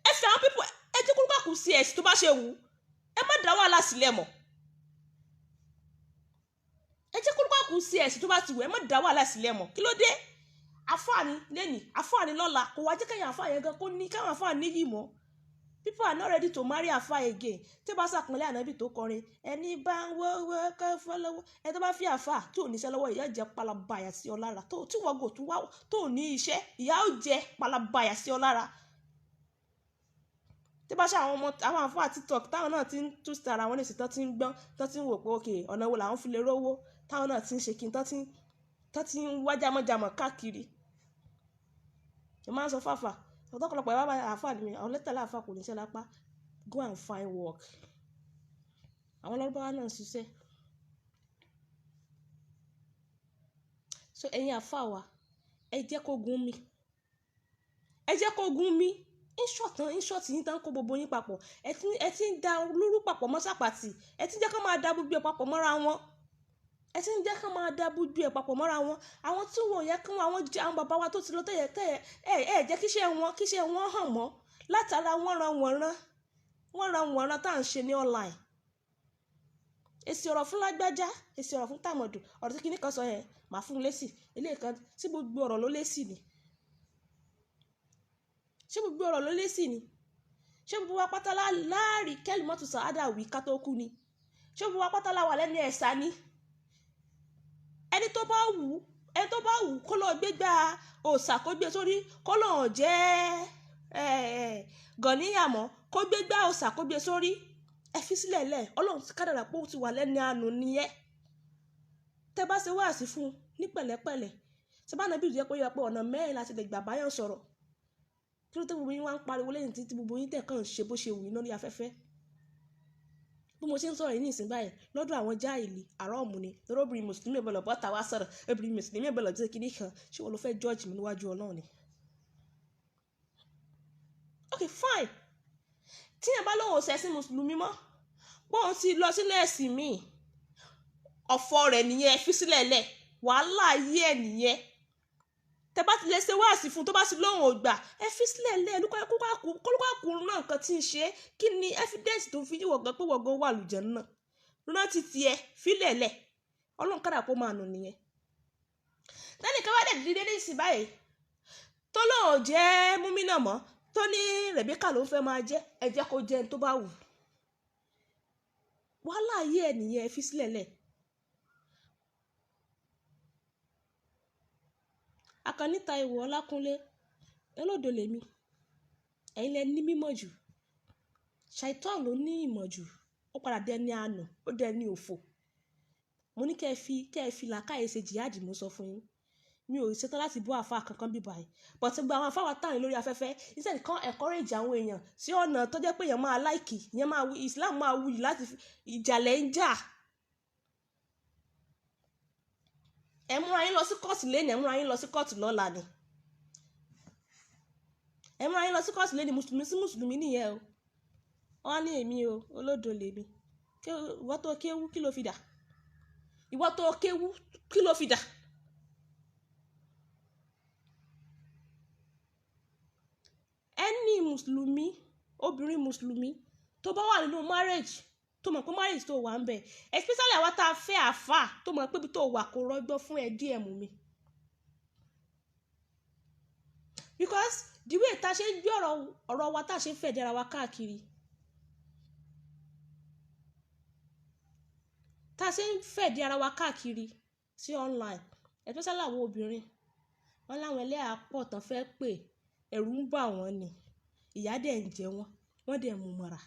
Ẹ fi àwọn people, ẹ jẹ́ kó kú sí ẹ̀sìn tó bá ṣe wù. Ẹ má dá wàhálà sílẹ̀ mọ́. Ẹ jẹ́ kó kú sí ẹ̀sìn tó bá ti wù, ẹ má dá wàhálà sílẹ̀ mọ́. Kí ló dé? Àfáà ni lẹ́nìí, àfáà ni lọ́la, kò wá jẹ́ kẹ́yìn àfáà yẹn gan kó ní káwọn àfáà níyì mọ́. People are not ready to marry àfáà again. Tí bá sàpọnlé ànábì tó kọrin, ẹni bá ń wọ́wọ́ kẹ́ fọ́ lọ́wọ́. Ẹni tó bá fi àfáà tí ò ní iṣẹ́ lọ́wọ́, ìyá jẹ́ palabaya sí ọ lára. Tó tí wọ́n gò tún wá tó ní iṣẹ́, ìyá ó jẹ́ palabaya sí ọ lára. Tí bá ṣe àwọn ọmọ, àwọn àfáà TikTok táwọn náà ti ń tú sí ara wọn nísìsiyìí, tán ti ń gbọ́n, tán ti ń wò pé okay, ọ̀nà wo làwọn fi lè rówó, táwọn náà ti ń ṣe kí n, tán ti ń wá jámọ́jámọ́ káàkiri. Mo máa ń sọ fáfà, ọ̀pọ̀lọpọ̀ ẹ bá àfáà ni mi, àwọn lẹ́tà láàfáà kò ní iṣẹ́ lápá. Go and find work. Àwọn lárúbáwá náà ń ṣiṣẹ́. So ẹ̀yin àfáà wa, ẹ jẹ́ kó gún mi. Ẹ jẹ́ kó gún mi. In short, in short yín tán kó gbogbo yín papọ̀. Ẹ ti ń da olúrú papọ̀ mọ́ sàpàtì. Ẹ ti ń jẹ́ kí wọ́n máa da gbogbo ẹ̀ papọ̀ mọ́ra wọn. Ẹ ti ń jẹ́ kí wọ́n máa da gbogbo ẹ̀ papọ̀ mọ́ra wọn. Àwọn tí wọ́n yẹ kí wọ́n, àwọn jẹ́ àwọn bàbá wa tó ti lọ tẹ́yẹ tẹ́yẹ, ẹ jẹ́ kí iṣẹ́ wọn, kí iṣẹ́ wọn hàn mọ́. Látara wọ́n ran wọ́n rán, wọ́n ran wọ́n rán tá à ń ṣe ní online. Èsì ọ̀rọ̀ fún lágbájá, èsì ọ̀rọ̀ fún tàmọ̀dù, ọ̀rọ̀ tí kìíní kan sọ yẹn, màá fún un lésì. Eléyìí kan tí gbogbo ọ̀rọ̀ ló lésì ni. Ṣé gbogbo ọ̀rọ̀ ló lésì ni? Ṣé gbogbo wa pátá láàrí kẹ́lìmọ́tù sàádà wí ká tó kú ni? Ṣé gbogbo wa pátá la wà lẹ́nu ẹ̀sà ni? Ẹni tó bá wù, ẹni tó bá wù kó lọ gbégbá òòṣà kó gbé sórí, kó lọ jẹ́, gọ̀níyàmọ́ kó gbégbá òòṣà kó gbé sórí. Ẹ fi sílẹ̀ lẹ̀, Ọlọ́run ti kádàrá pé ó ti wà lẹ́nu àánú nìyẹn. Tẹ bá ṣe wáàsí fún un ní pẹ̀lẹ́pẹ̀lẹ́, ṣé bá nàbí ìjẹ́ pé ó yẹ pé ọ̀nà mẹ́rin la ti lè gbà báyọ̀ sọ̀rọ̀. Kí ló dé gbogbo yín wá ń pariwo lẹ́yìn tí gbogbo yín tẹ̀ kàn ń ṣe bó ṣe wù yín lórí afẹ́fẹ́? Bí mo ṣe ń sọ̀rọ̀ yìí ní ìsìn báyìí, lọ́dọ̀ àwọn jáìlì, àrọ́ọ̀mù ni. Torí obìnrin Mùsùlùmí ò gbọdọ̀ bọ́ta wá sọ̀rọ̀, obìnrin Mùsùlùmí ò gbọdọ̀ jẹ́ kíní kan. Ṣé ìwọ ló fẹ́ judge mi níwájú Ọlọ́run ni? Okay, fine. Tí èèyàn bá lóun ò ṣẹ̀sìn Mùsùlùmí mọ́, bóun ti lọ sílé ẹ̀sìn míì, ọ̀fọ̀ rẹ̀ nìyẹn, fi sílẹ̀ lẹ̀, wàhálà ayé ẹ̀ nìyẹn. Tẹ bá ti lè ṣe wáàsí fún un tó bá ti lóun ò gbà, ẹ fi sílẹ̀ lẹ̀, kólúkàkú náà nǹkan tí ń ṣe, kí ni evidence tó fi yíwọ̀ gan pé wọ́n gan wà lùjẹ́ náà? Rántí tiẹ̀, fílẹ̀ lẹ̀, Ọlọ́run kádà kó máa nù nìyẹn. Tẹ́nìkan bá dẹ̀ dídé ní ìsìn báyìí, tó lóun ò jẹ́ múmínà mọ́, tó ní Rebecca ló ń fẹ́ máa jẹ́, ẹ jẹ́ kó jẹ́ ẹni tó bá wù. Wàhálà ayé ẹ̀ nìyẹn, ẹ fi sílẹ̀ lẹ̀. Àkànní Táíwò Ọlákúnlé, olódo lèmi. Ẹ̀yin lẹ ní mímọ̀ jù. Ṣàìtàn ló ní ìmọ̀ jù. Ó padà dẹni àánú, ó dẹni òfò. Mo ní kí ẹ fi làákàyè ṣe jihad, mo sọ fún yín. Mi ò ṣetán láti bú àfáà kankan bí báyìí. But gbogbo àwọn àfáà wa tàn lórí afẹ́fẹ́, instead kan encourage àwọn èèyàn sí ọ̀nà tó jẹ́ pé èèyàn máa like, èèyàn máa wí, Islam máa wuyì láti fi ìjàlẹ̀ ń jà. Ẹ múra yín lọ sí kóòtù lẹ́nu, ẹ múra yín lọ sí kóòtù lọ́la ni. Ẹ múra yín lọ sí kóòtù lẹ́nu, Mùsùlùmí sí Mùsùlùmí nìyẹn o. Wọ́n á ní èmi o, olódo lèmi. Ìwọ tó kéwú kí ló fi dà? Ìwọ tó kéwú kí ló fi dà? Ẹni Mùsùlùmí, obìnrin Mùsùlùmí tó bá wà nínú marriage, tó mọ̀ pé marriage tó wà ń bẹ̀, especially àwa tá a fẹ́ àfáà tó mọ̀ pé ibi tó wà kò rọgbọ fún ẹ DM mi. Because the way tá a ṣe ń gbé ọ̀rọ̀ wa, tá a ṣe ń fẹ̀dí ara wa káàkiri, tá a ṣe ń fẹ̀dí ara wa káàkiri sí online, especially àwọn obìnrin, wọ́n láwọn ẹlẹ́hà pọ̀ tán fẹ́ pè, ẹ̀rù ń bà wọ́n ni, ìyà dẹ̀ ń jẹ wọ́n, wọ́n dẹ̀ mú mọ́ra.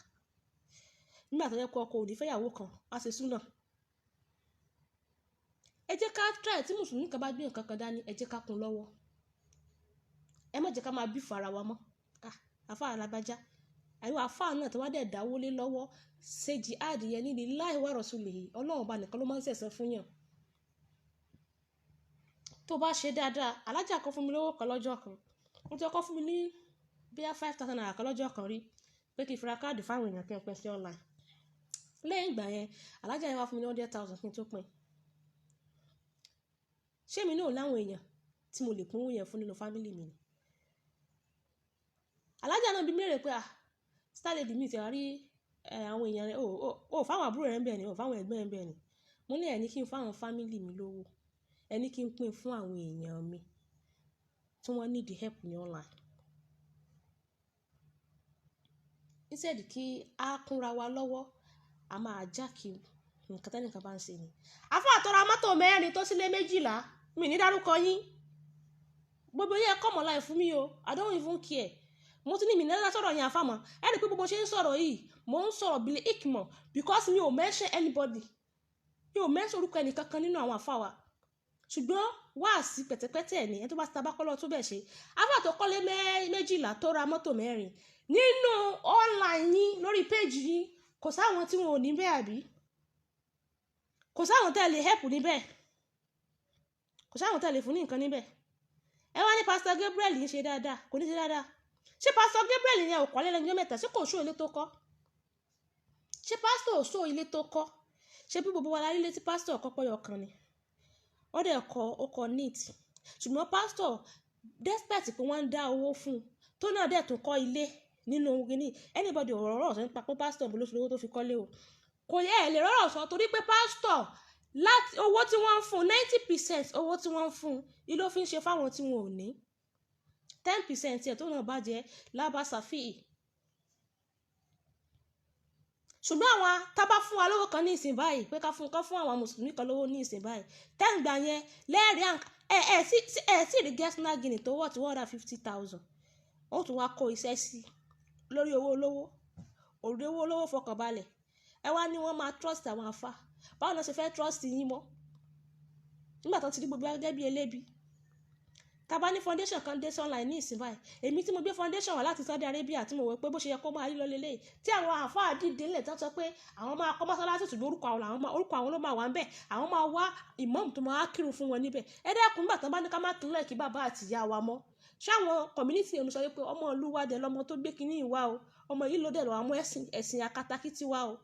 Nígbà tó jẹ́ pé ọkọ ò ní fẹ́yàwó kan, á ṣe súnà. Ẹ jẹ́ ká try tí Mùsùlùmí kan bá gbé nǹkan kan dání, ẹ jẹ́ ká kún lọ́wọ́. Ẹ má jẹ́ ká máa bí fara wa mọ́. Ah, àfáà alágbájá. Àyẹ̀wò àfáà náà tí wọ́n dẹ̀ dáwó lé lọ́wọ́, ṣe jihad yẹn ní lillahi wa rasulihi. Ọlọ́run ọba nìkan ló máa ń ṣẹ̀san fún yàn. Tó bá ṣe dáadáa, alájà kan fún mi lówó kan lọ́jọ́ kan. Wọ́n ti kọ́ fún mi ní bóyá 5,000 naira kan lọ́jọ́ kan rí pé kí n fi ra káàdì fáwọn èèyàn kí n pín sí online. Lẹ́yìn ìgbà yẹn, alájà yẹn wá fún mi ní 100,000 kí n tó pín. Ṣé èmi náà ò láwọn èèyàn tí mo lè pín owó yẹn fún nínú family mi ni? Alájà náà bi mí léèrè pé, ah, Star Lady mi ti wá rí, àwọn èèyàn rẹ̀, o fáwọn àbúrò rẹ̀ ń bẹ̀ ni, o fáwọn ẹ̀gbọ́n rẹ̀ ń bẹ̀ ni. Mo ní ẹ ní kí n fáwọn family mi lówó, ẹ ní kí n pín fún àwọn èèyàn mi tí wọ́n need help ní online. Instead kí á kúnra wa lọ́wọ́, a máa já kí nǹkan tẹ́nìkan bá ń ṣe ni. Àfáà tó ra mọ́tò mẹ́rin tó sílé 12, mi ní dárúkọ yín. Gbogbo yín ẹ come online fún mi o, I don't even care. Mo tún ní mi ní sọ̀rọ̀ yẹn àfáà mọ́. Ẹ rí i pé gbogbo ṣe ń sọ̀rọ̀ yìí, mò ń sọ̀rọ̀ bíi ikmọ̀ because mi ò mention anybody. Mi ò mention orúkọ ẹnì kankan nínú àwọn àfáà wa. Ṣùgbọ́n wáàsí pẹ̀tẹ̀pẹ̀tẹ̀ ni ẹni tó bá ti tabá kọ́lọ́ tó bẹ̀ ṣe. Àfáà tó kọ́lé 12 tó ra mọ́tò mẹ́rin nínú online yín lórí page yín, kò sáwọn tí wọn ò ní bẹ́ẹ̀ àbí? Kò sáwọn tẹ́ lè help níbẹ̀. Kò sáwọn tẹ́ lè fún ní nǹkan níbẹ̀. Ẹ wá ní Pastor Gabriel ń ṣe dáadáa, kò ní ṣe dáadáa. Ṣé Pastor Gabriel yẹn ò kọ́lé lẹ́nu ọjọ́ mẹ́ta? Ṣé kò ṣó ilé tó kọ́? Ṣé pastor ò ṣó ilé tó kọ́? Ṣé bí gbogbo wa la rí ilé tí pastor kọ́ pọ́yọ kan ni? Ó dẹ̀ kọ́, ó kọ́ neat. Ṣùgbọ́n pastor, despite pé wọ́n ń dá owó fún un, tó náà dẹ̀ tún kọ́ ilé nínú kíní. Anybody ò rọ̀rọ̀ sọ nípa pé pastor ló ṣe owó tó fi kọ́lé o. Kò yẹ ẹ lè rọ̀rọ̀ sọ torí pé pastor láti owó tí wọ́n ń fún, 90% owó tí wọ́n ń fún, ni ló fi ń ṣe fáwọn tí wọn ò ní. 10% ẹ̀ tó náà bá jẹ́ lábàsáfì. Ṣùgbọ́n àwọn tá bá fún wa lówó kan ní ìsìn báyìí, pé ká fún, ká fún àwọn Mùsùlùmí kan lówó ní ìsìn báyìí, tẹ́ǹgbà yẹn lẹ́ẹ̀rí àǹk-, ẹ sì rí Gessner Guinea tó worth 150,000. Ó tún wá kó iṣẹ́ sí lórí owó olówó. Òrí owó olówó fọkànbalẹ̀. Ẹ wá ní wọ́n máa trust àwọn àfáà. Báwo ni wọ́n ṣe fẹ́ trust yín mọ́? Nígbà tó ti rí gbogbo wa gẹ́gẹ́ bí elébi. Tá bá ní foundation kan dé online ní ìsìn báyìí, èmi tí mo gbé foundation wá láti Saudi Arabia tí mo wò pé bó ṣe yẹ kó máa rí lọ lélẹ̀, tí àwọn àfáà dìde ńlẹ̀ tán sọ pé àwọn máa kọ́ mọ́sálásí ṣùgbọ́n orúkọ àwọn làwọn máa, orúkọ àwọn ló máa wà ńbẹ̀, àwọn máa wá imam tó máa kírun fún wọn níbẹ̀. Ẹ dákun, nígbà tán bá ní ká má kílẹ̀ kí bàbá àti ìyá wa mọ́. Ṣé àwọn community yẹn ló sọ wípé ọmọ ìlú wa dẹ̀ lọmọ tó gbé kiní yìí wá o, ọmọ yìí ló dẹ̀ lọ àmú ẹ̀sìn, ẹ̀sìn akatakítí wá o.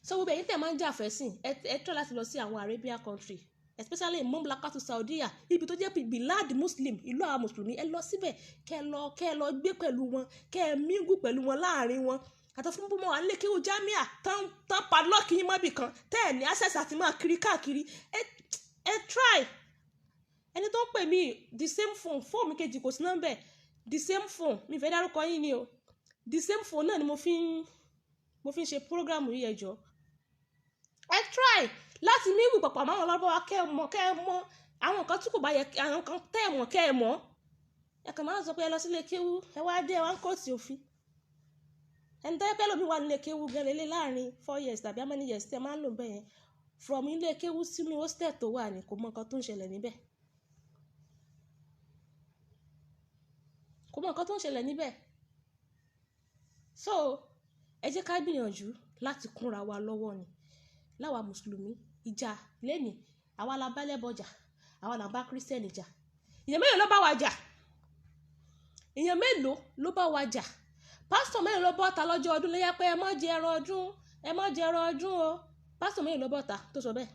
So gbogbo ẹ̀yin tẹ̀ máa ń jà fẹ́sìn, ẹ try láti lọ sí àwọn Arabia country, especially Mamlakatu Saudiya, ibi tó jẹ́ pé Bilad Muslim, ìlú àwọn Mùsùlùmí, ẹ lọ síbẹ̀, kẹ́ ẹ lọ gbé pẹ̀lú wọn, kẹ́ ẹ mingle pẹ̀lú wọn láàrin wọn. Àtọ̀ fún bó mọ̀ wá nílé kéwú Jamia, tán padlock yín mọ́bì kan, tẹ́ ẹ ní access àti máa kiri káàkiri. Ẹ try. Ẹni tó ń pè mí the same phone, phone mi kejì kò sí nọ́mbẹ̀, the same phone, mi fẹ́ dárúkọ yín ni o. The same phone náà ni mo fi ń ṣe program yìí, ẹ jọ̀ọ́. Ẹ try láti mingle papọ̀ mọ́ àwọn lárúbáwá, kẹ́ ẹ mọ̀ àwọn nǹkan tí kò bá yẹ, àwọn nǹkan tẹ́ ẹ mọ̀ kẹ́ ẹ mọ̀. Ẹ kàn máa ń sọ pé ẹ lọ sílé kéwú, ẹ wá dé, ẹ wá ń kóòtù òfin. Ẹni tó yẹ pé ẹlòmíì wà nílé kéwú gan lélẹ̀ láàrin 4 years tàbí how many years tí ẹ máa ń lò bẹ́ẹ̀ yẹn, from ilé kéwú sínú hostel tó wà ní kò mọ nǹkan tó ń ṣẹlẹ̀ níbẹ̀. Kò mọ nǹkan tó ń ṣẹlẹ̀ níbẹ̀. So ẹ jẹ́ ká gbìyànjú láti kúnra wa lọ́wọ́ ni. Láwa Mùsùlùmí, ìjà lẹ́ni, àwa la bá ẹlẹ́bọ jà, àwa la bá Kírísítẹ́nì jà. Èèyàn mélòó ló bá wa jà? Èèyàn mélòó ló bá wa jà? Pásítọ̀ mélòó ló bọ́ta lọ́jọ́ ọdún léyá pé ẹ má jẹ ẹran ọdún, ẹ má jẹ ẹran ọdún o. Pásítọ̀ mélòó ló bọ́ta tó sọ bẹ́ẹ̀?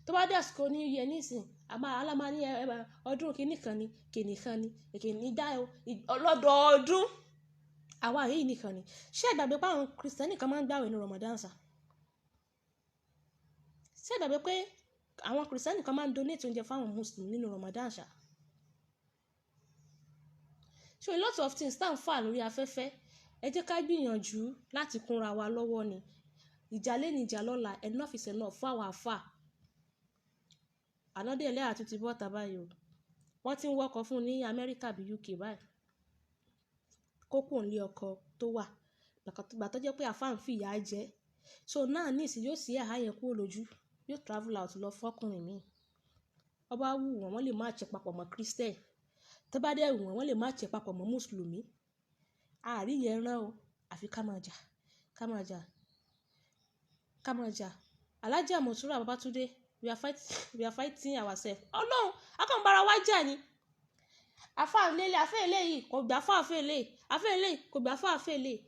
Tó bá dé àsìkò ní iye nísìn, a máa, alá máa ní ọdún kìíní kan ni, kìíní kan ni, kìíní dá o, ọlọ́dọọdún. Àwa yìí nìkan ni. Ṣé ẹ gbàgbé pé àwọn Kristẹni kan máa ń gbààwẹ̀ ní Ramadan sá? Ṣé ẹ gbàgbé pé àwọn Kristẹni kan máa ń donate oúnjẹ fún àwọn Mùsùlùmí nínú Ramadan sá? So a lot of things tá à ń fà lórí afẹ́fẹ́, ẹ jẹ́ ká gbìyànjú láti kúnra wa lọ́wọ́ ni. Ìjà léni, ìjà lọ́la, enough is enough fún àwọn àfà. Ànádé ẹlẹ́yà tún ti bọ́ta báyìí o. Wọ́n ti ń wọ́kọ fún un ní Amẹ́ríkà bí UK báyìí. Kó kúrò nílé ọkọ tó wà. Ìgbà tó jẹ́ pé àfá ń fi ìyà jẹ. So now nísìnyí yóò sí ẹ̀há yẹn kúrò lójú. Yóò travel out lọ fọ́kùnrin mi. Ó bá wù wọ́n, wọ́n lè match papọ̀ mọ́ Christian. Tó bá dẹ̀ wù wọ́n, wọ́n lè match papọ̀ mọ́ Mùsùlùmí. Àárí yẹn rán o. Àfi ká máa jà, ká máa jà, ká máa jà. Alhaja Monsura Babatunde, we are fighting ourselves. Ọlọ́run, a kàn ń bá ara wa jà ni. Àfá lélẹ̀, àfá eléyìí kò gbà fún àfá eléyìí, àfá eléyìí kò gbà fún àfá eléyìí.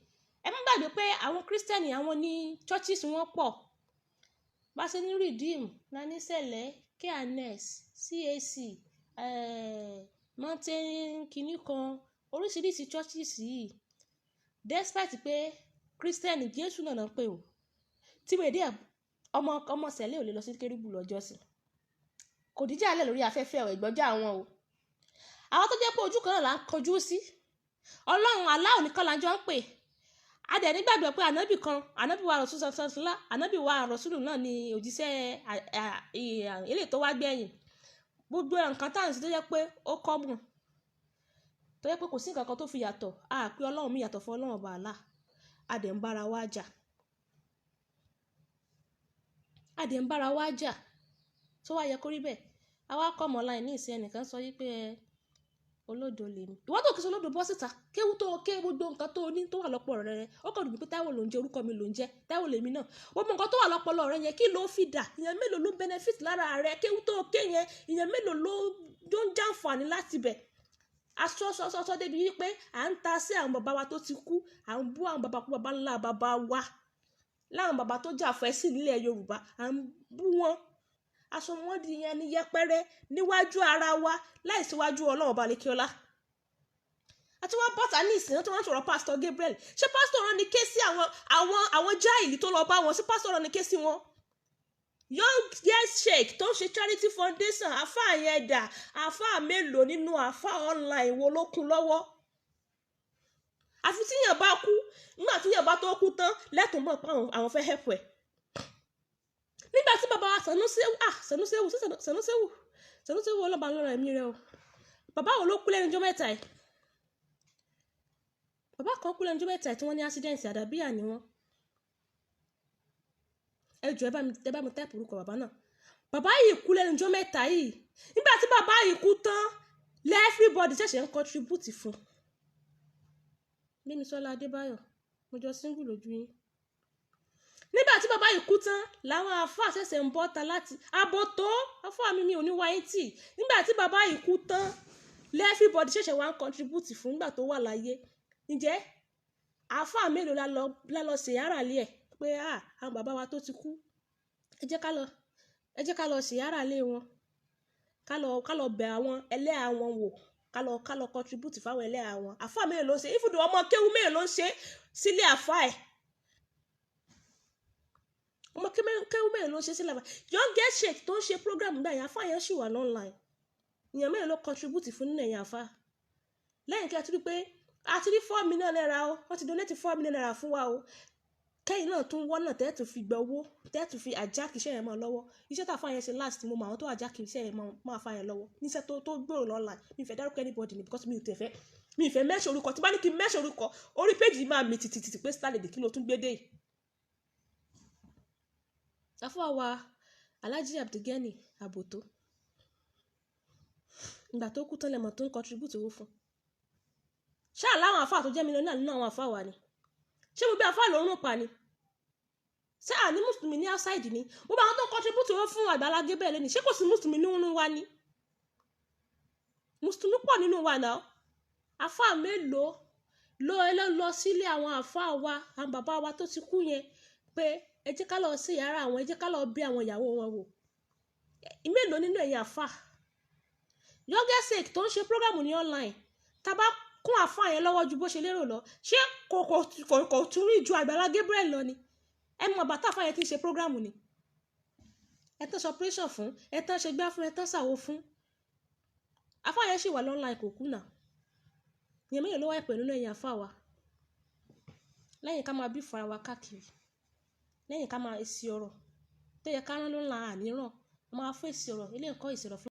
Ẹ má gbàgbé pé àwọn Christian, àwọn ní churches wọn pọ̀. Bá ṣe ní Redeem, la ní Sẹ̀lẹ́, K&S, CAC, Mountain kìíní kan, oríṣiríṣi churches yìí. Despite pé Christian, Jésù náà ń pè o. Tí mo dé ọmọ ọmọ Sẹ̀lẹ́ ò lè lọ sí Kérúbù lọ́jọ́sìn. Kò díjà lẹ̀ lórí afẹ́fẹ́ ọ̀ ìgbọ́jà wọn o. Àwọn tó jẹ́ pé ojú kan náà là ń kọjú sí. Ọlọ́run Allah nìkan là ń jọ ń pè. A dẹ̀ nígbàgbọ́ pé ànábì kan, ànábì wa Rasul sallallahu, ànábì wa Rasulu náà ni òjíṣẹ́ eléyìí tó wá gbẹ̀yìn. Gbogbo nǹkan tá à ń ṣe tó jẹ́ pé ó common, tó jẹ́ pé kò sí nǹkan kan tó fi yàtọ̀. A pé Ọlọ́run mi yàtọ̀ fún Ọlọ́run ọba Allah. A dẹ̀ ń bá ara wa jà. A dẹ̀ ń bá ara wa jà. Tó wá yẹ kó rí bẹ́ẹ̀. A wá come online ní ìsìn, ẹnìkan sọ wípé ẹ olódo lèmi. Ìwọ tó kì í ṣe olódo, bọ́ síta. Kéwú tó ké, gbogbo nǹkan tó ní tó wà lọ́pọlọ rẹ. Ó kàn dùn mí pé Táíwò ló ń jẹ́, orúkọ mi ló ń jẹ́. Táíwò lèmi náà. Gbogbo nǹkan tó wà lọ́pọlọ rẹ yẹn, kí ló fi dà? Ìyẹn mélòó ló benefit lára rẹ? Kéwú tó ké yẹn, ìyẹn mélòó ló ń jàǹfààní láti bẹ̀? Aṣọ sọ sọ sọ débi wípé à ń ta sí àwọn bàbá wa tó ti kú, à ń bú àwọn bàbá kú, bàbá ńlá bàbá wa. Láwọn bàbá tó jà fún ẹ̀sìn nílẹ̀ Yorùbá, à ń bú wọn. Aṣọ wọn di ẹni yẹpẹrẹ níwájú ara wa láì síwájú Ọlọ́run ọba Alekiola. Àti wọ́n bọ́ta ní ìsìn tí wọ́n ń sọ̀rọ̀ Pastor Gabriel. Ṣé pastor rán ni ké sí àwọn jáìlì tó lọ bá wọn? Ṣé pastor rán ni ké sí wọn? Young Yes Sheikh tó ń ṣe charity foundation, àfáà yẹn dà? Àfáà mélòó nínú àfáà online wo ló kún lọ́wọ́? Àfi tíyàn bá kú, nígbà tíyàn bá tó kú tán lẹ́tọ̀ọ́ mọ̀ pé àwọn fẹ́ help ẹ̀. Nígbà tí bàbá wa Sanusi, ah, Sanusi, Sanusi, Sanusi, ọlọ́ba lọ́rọ̀ ẹ̀mí rẹ o. Bàbá wo ló kú lẹ́nu ọjọ́ mẹ́ta yìí? Bàbá kan kú lẹ́nu ọjọ́ mẹ́ta yìí tí wọ́n ní accident, àdàbíyà ni wọ́n. Ẹ jọ̀ọ́, ẹ bá mi type orúkọ bàbá náà. Bàbá yìí kú lẹ́nu ọjọ́ mẹ́ta yìí. Nígbà tí bàbá yìí kú tán, everybody ṣẹ̀ṣẹ̀ ń contribute fún. Gbémisọ́lá Adébáyọ̀, mo jọ single lójú yín. Nígbà tí bàbá yìí kú tán làwọn àáfàá ṣẹ̀ṣẹ̀ ń bọ́ta láti àbò tó àáfàá mi ò ní wáyé tì. Nígbà tí bàbá yìí kú tán, everybody ṣẹ̀ṣẹ̀ wá ń contribute fún. Nígbà tó wà láyé, ǹjẹ́ àáfàá mélòó la lọ ṣèyára lé ẹ̀ pé ah, àwọn bàbá wa tó ti kú, ẹ jẹ́ ká lọ ṣèyára lé wọn, ká lọ bẹ̀ àwọn ẹlẹ́hàá wọn wò, ká lọ contribute fáwọn ẹlẹ́hàá wọn? Àáfàá mélòó ló ń ṣe? Ibùdó ọmọ kéwú mélòó ló ń ṣe sílé àáfàá ẹ̀? Ọmọ kéwú mélòó ló ń ṣe sílé àáfàá? Youngest Sheikh tó ń ṣe program gbà yẹn, àáfàá yẹn ṣì wà online. Ìyẹn mélòó ló contribute fún nínú ẹ̀yìn àáfàá? Lẹ́yìn kí a ti rí pé a ti rí ₦4 million o, wọ́n ti donate ₦4 million fún wa o, kẹ́yìn náà tún wọ́nà tẹ́ẹ̀tù fi gba owó tẹ́ẹ̀tù fi àjákì iṣẹ́ yẹn mọ́ lọ́wọ́. Iṣẹ́ tá a fà yẹn ṣe last, mo mọ àwọn tó àjákì iṣẹ́ yẹn máa fà yẹn lọ́wọ́ níṣẹ́ tó gbòòrò lọ́la. Mi fẹ́ dárúkọ anybody ni because mi ò tẹ̀ fẹ́, mi ì fẹ́ mẹ́ṣẹ̀ orúkọ. Tí bá ní kí n mẹ́ṣẹ̀ orúkọ orí péjì yìí, máa mi tìtìtì pé Star Lady, kí ló tún gbé dé yìí. Àfọwọ́ wa Alhaji Abdulgani Aboto, ìgbà tó kú tán lẹ́mọ̀ tó ń contribute owó fún. Ṣáà láwọn àfáà tó jẹ́ mílíọ̀nù nínú àwọn àfáà wa ni. Ṣé gbogbo àfáà ló ń rùn pa ni? Ṣé àní mùsùlùmí ní outside ni? Gbogbo àwọn tó ń contribute owó fún Àgbàlá Gabriel lẹ́ni, ṣé kò sí mùsùlùmí nínú wa ni? Mùsùlùmí pọ̀ nínú wa náà. Àfáà mélòó ló lọ sílé àwọn àfáà wa, àwọn bàbá wa tó ti kú yẹn, pé ẹ jẹ́ ká lọ sí yàrá àwọn, ẹ jẹ́ ká lọ bí àwọn ìyàwó wọn wò? Mélòó nínú ẹ̀yin àfáà? Youngest Sheikh tó ń ṣe program ní online, tá bá kún àfáà yẹn lọ́wọ́ ju bó ṣe lérò lọ, ṣé kò tún rí ju Àgbàlá Gabriel lọ ni? Ẹ mọ bàtà àfáà yẹn ti ń ṣe program ni. Ẹ tán ṣe operation fún, ẹ tán ṣe gbá fún, ẹ tán ṣàwo fún. Àfáà yẹn ṣì wà online, kò kú náà. Èèyàn mélòó ló wà pẹ̀lú ẹ̀yin àfáà wa? Lẹ́yìn ká máa bí fún ara wa káàkiri, lẹ́yìn ká máa èsì ọ̀rọ̀ tó yẹ ká rán ló ń la àní ràn, a máa fún èsì ọ̀rọ̀, ilé ẹ̀kọ́ èsì ọ̀rọ̀ fún.